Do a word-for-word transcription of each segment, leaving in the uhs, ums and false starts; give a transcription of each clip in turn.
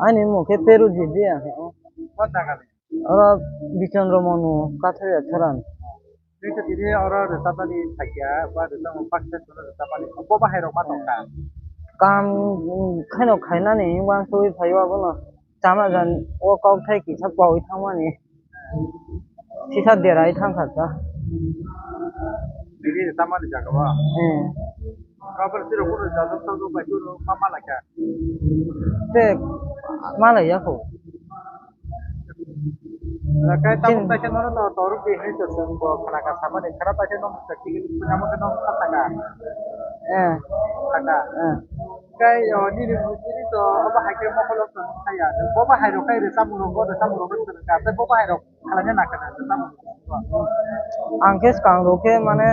Ani mung khe Peru Jibia. Oro Bichandra Monu Kathari Atharan. Tei tini oro rwchapnani phaikya, ba rwchapmung baksa rwchapmani, bo bahai rok ma tongkha? Kam, mm, khaino khainani uansugwi phaio abono chama jan o kok thai kisa paui thangmani. Sisa derai thangkha ta. Bini rwchapmani jaga o? Eh. Aboni siro kunu jajak sajak bai kunu ma malai kha? Tei malai ya kho. Kai tabuk taisa nono to toruk di hinwi to chwng bo khna kha samani khna taisa nono to tigi tamo khe nono kha taka. Eh. Taka. Eh. Kai o nini nini to abo hai khe mokolo to saya. Bo bahai rok kai rwchapmung rok bo rwchapmung rok swrwng kha tei bo bahai rok. Ang khe swkang rok khe mane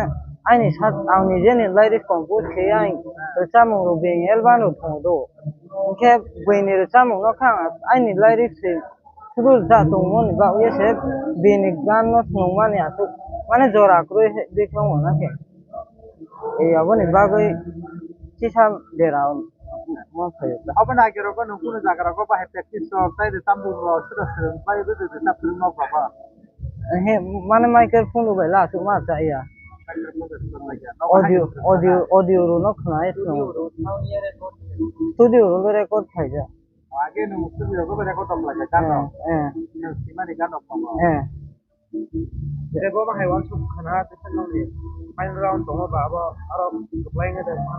aini sak, ang nijeni lyrics compose khe ang rwchapmung rok bini album rok thungo do. Hwnkhe bini rwchapmung no khe ang aini lyrics se suru rwchap tongmani bagwi se bini gan no phunukmani aswk mane jora kwrwi de khe wngmano khe. E, aboni bagwi kisa dera ma phaio. Aboni age rogo nwng kunu jaga rogo bahai practice rok tei rwchapmung rok sida swrwng bai rwdi rwchap phuru nok rogo. Ehe, mane microphone rok bai la aswk ma cha ya. Microphone rok swrwng lai ya. Nogo audio, hai audio, audio rok no khna ya. Studio rok no record khai ya. Age nwng studio rogo bai record rok lai ya, gan rok. Eh, eh. Nwng simani gan rok tongo. Eh. Tei bo bahai uansuk khna tei nokni final round tongo ba abo aro kwplai wngwi tongma.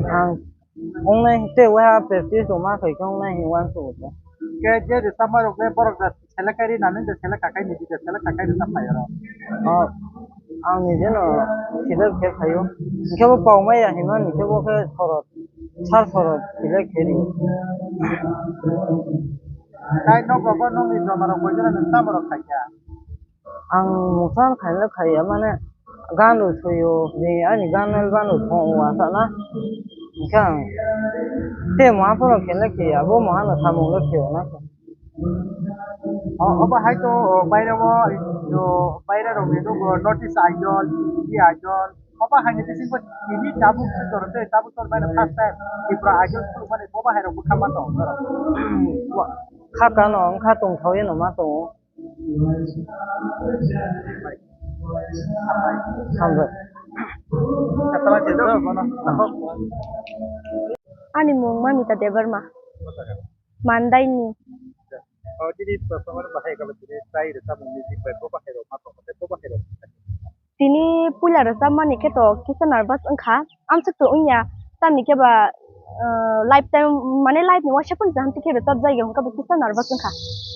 Ang ongnai tei waha practice rok ma khai khe ongnai hinwi uansuk khe. Khe je rwchapma rok le borok da select khe ri nani da select kha khai ni da select kha khai rwchap phai oro. Oh, ang nijeno select khe phaio. Hwnkhe bo pau maya hinmani hwnkhe bo khe sorot. Sar sorot select khe ri. Tai nok rogo nokni joma rok koi jora nwng tamo rok khai kha? Ang mungsa khaina khaiya mane gan rw soyo, bini ani gan nal ban rw thong wa sana. Hwnkhe ang tei mo aphuru khe le khiya, bo mo ano samung le khiyo na. O, obo hai to, o, baire o, o, baire rok ni nogo North East Idol, T V Idol, obo hai ni bisingo tini tabuk se jora tei tabuk jora baire first time Tripura Idol khulukmani obo hai rok bwkha ma tong norok. Kha kano wngkha tongthao eno ma tongo. Hambai. Ani mung Mamita Debbarma. Mandaini. O, tini performer bahai kabo tini tai rwchapmung music bai bo bahai rok ma tongo tei bo bahai rok. Tini puila rwchapmani khe to kisa nervous wngkha, amswk to wngya, tamni khe ba, ah, life time, mane life ni waisa phano jaham tikhe rwchapjagya hwnkhe bo kisa nervous wngkha,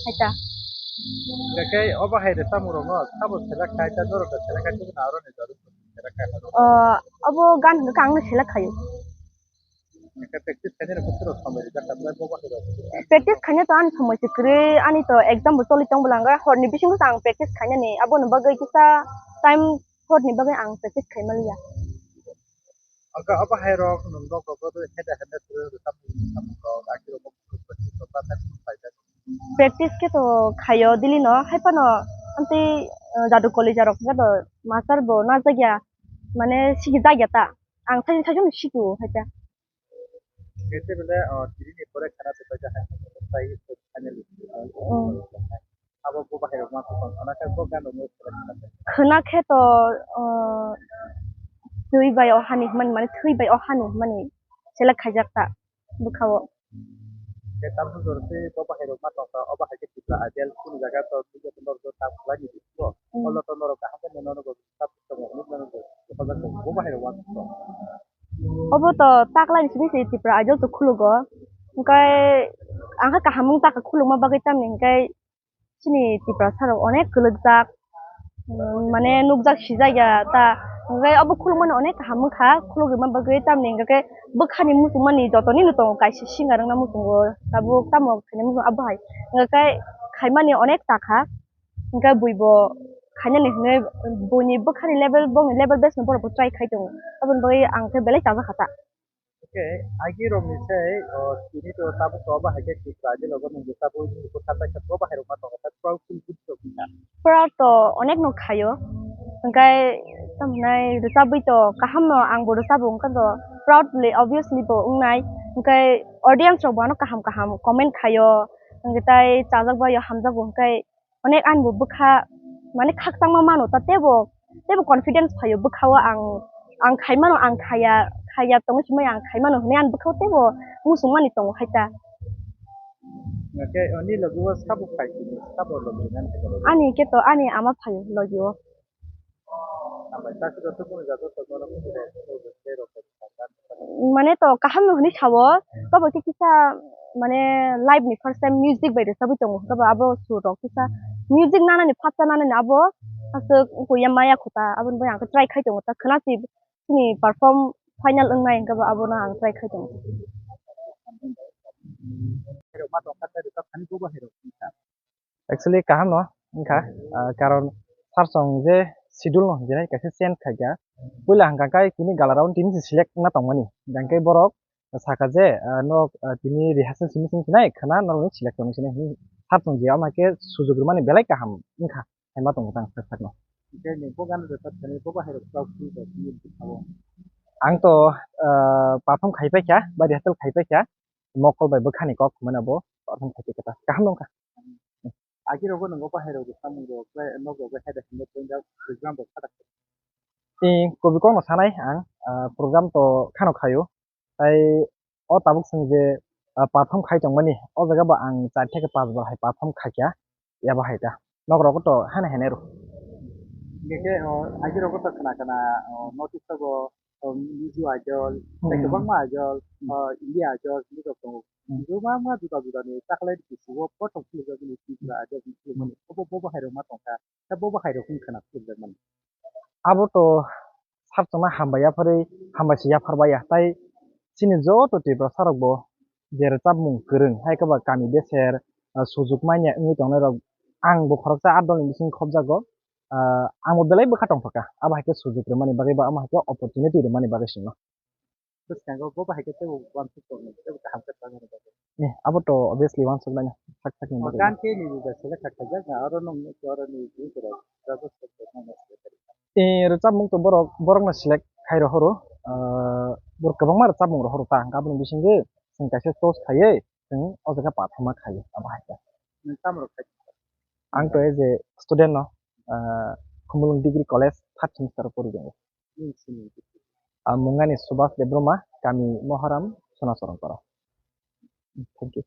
hai ta. Hwnkhe obo hai rwchapmung rokno sabo select khai ta, norok da select khai tubuna aroni jorwi select khai ta. Ah, abo gan hwnkhe ang no select khaio. Hwnkhe practice khainani khe suro somoi rijak kha, belai bo bahai rok. Practice khaina to ani somoi se kwrwi, ani to exam bo choli tong bwla, hwnkhe horni bisingo se ang practice khainani, aboni bagwi kisa time horni bagwi ang practice khai manliya. Hwnkhe o bahai rok nwng rok rok rw heda heda kwrwi rwchapmung rok, akhe rok bo practice rok kha, practice khe to khaio daily no, hai phano amtwi, uh, Jadu College rok khe to master bo najak ya, mane sigi jak ya ta, ang thaichung thaichung no sigi o hai ta. Khe tei bole, o, tini ni pore khana tongpai kha, tei finally. Oh. Abo bo bahai rok ma khana khe bo gan rok no khana khe. Khana khe to, o, twi bai o hani hwnmani, mane twi bai o hani hwnmani select khaijak ta bwkha o. Khe tamsok jora tei bo bahai rok ma tongkha, o bahai khe Tripura Idol kunu jaga to twi joto norok tam khlai ni bisingo. Hmm. Olo to norok kaham khe nono bo sab tongo, hwnwi nono bo hefaza tongo, bo bahai rok ma tongkha. Obo to taklaini simi se Tripura Idol to khulugo. Hwnkhe ang khe kaham wng takha khulukma bagwi, tamni hwnkhe chini Tiprasa rok onek kwlwkjak, mm, mane nukjak sijak ya ta. Hwnkhe obo khulukmani onek kaham wngkha, khuluk rwma bagwi, tamni hwnkhe bwkhani muchungmani jotoni no tongo kaisa singer wngna muchungo, tabuk tamo khaina muchungo abo hai. Hwnkhe khaimani onek takha. Hwnkhe buibo khainani hwnwi buini bwkhani level, bongni level best no borok bo try khai tongo. Aboni bagwi ang khe belai chajak kha ta. Hwnkhe agi rokni sei, o, tini to tabuk to bahai khe Tripura Idol logo nwng bwsa bui nini bwkha paisa bo bahai rok ma tongo, ta proud feel good rok wngkha. Proud to onek no khaio. Hwnkhe tamo hwnai rwchabwi to kaham no ang bo rwchabo, hwnkhe to proudly obviously bo wngnai. Hwnkhe audience rok bo ano kaham kaham comment khaio. Hwnkhe tai chajak bai o hamjago hwnkhe onek ani bo bwkha, mane, khakchangma mano ta, teibo, teibo confidence phaio bwkha o ang, ang khai mano, ang khaya, khaya tongwi simi ang khai mano hwnwi ani bwkha o teibo muchungmani tongo khai ta. Hwnkhe ani logi o sabo phai sini, sabo logi nani khai ta logi? Ani khe to ani ama phaio logi o. Hambai, ta siro tubuni jaga to bono khe rok. Mane to kaham no hwnwi sao, tobo khe kisa, mane, live ni first time music bai rwchabwi tongo, hwnkhe bo abo sur rok kisa music nanani, phatsa nanani abo aswk wngkha ya maya kho ta, aboni bagwi ang khe try khai tongo ta, khwna si chini perform final wngnai, hwnkhe bo abono ang try khai tongo. Actually, kaham no wngkha, ah, karon sir chwng je schedule no hinwi kaisa change khaikha. Puila hwnkha khe tini gala round tini se select wngna tongmani. Hwnkhe borok sakha je, ah, norok, ah, tini rehearsal simi simi sinai khwna norokni select tongwi sinai hinwi sir chwng je ama khe sujuk rwmani belai kaham wngkha hinma tongo tang sak sakno. Hwnkhe ni bo gana rwchap thani bo bahai rok kok twi rok twi bwkha o. Ang to, ah, perform khai paikha, ba rehearsal khai paikha, mokol bai bwkhani kok hwnmano bo perform khai paikha ta. Kaham wngkha. Agi rogo nwngo bahai rok samung rok khe nok rok khe heda hwnwi tei jak program rok khata. Tei kubui kokno sanai ang, ah, program to khano khaio. Tai o tabuk chwng je, ah, perform khai tongmani, o jaga bo ang char theke panch bar hai perform khaikha, yabo hai ta. Nok rogo to hane hane rw. Hingke khe, o, agi rogo to khna khna, o, notice to bo, o, Mizo Idol, tei Hmm. kwbangma Idol, Hmm. o, India Idol, hinwi rok tongo. Hmm. Kwbangma juda juda ni taklai bisi o, kothok philip jagini Tripura Idol hinwi philip mani. Hmm. Obo bo bahai rok ma tongkha, tei bo bahai rok wng khna philip jak mani. Abo to sar chwngno hambai yapharwi, hambai se yapharbai ya. Tai chini joto Tiprasa rok bo je rwchapmung kwrwng, hai khe ba kami beser, ah, sujuk manya wngwi tongnai rok, ang bo khoroksa a dol ni bising khobjago. Ah, ang bo belai bwkha tongthokha, abo hai khe sujuk rwmani bagwi ba, amo hai khe opportunity rwmani bagwi chwngno. Bwskango bo bahai khe teibo uansuk tongo, teibo kaham khe tongmani bagwi. Eh, abo to obviously uansuk nai sak sak ni bagwi. Gan khe ni da select kha khaijak na, oro nung oro ni jing kura, raja select kha na. Eh, rwchapmung to borok, borok no select khai rohoro, ah, borok kwbangma rwchapmung rohoro ta, hwnkhe aboni bisingwi chwng kaisa choice khaiwi chwng o jaga perform khaio, abo hai khe. Nwng tamo rok khai? Ang to as a student no, ah, Khumulwng Degree College third semester o pori tongo. Ang mung ani Subhas Debbarma, kami Moharam, Sonasorong Para. Thank you.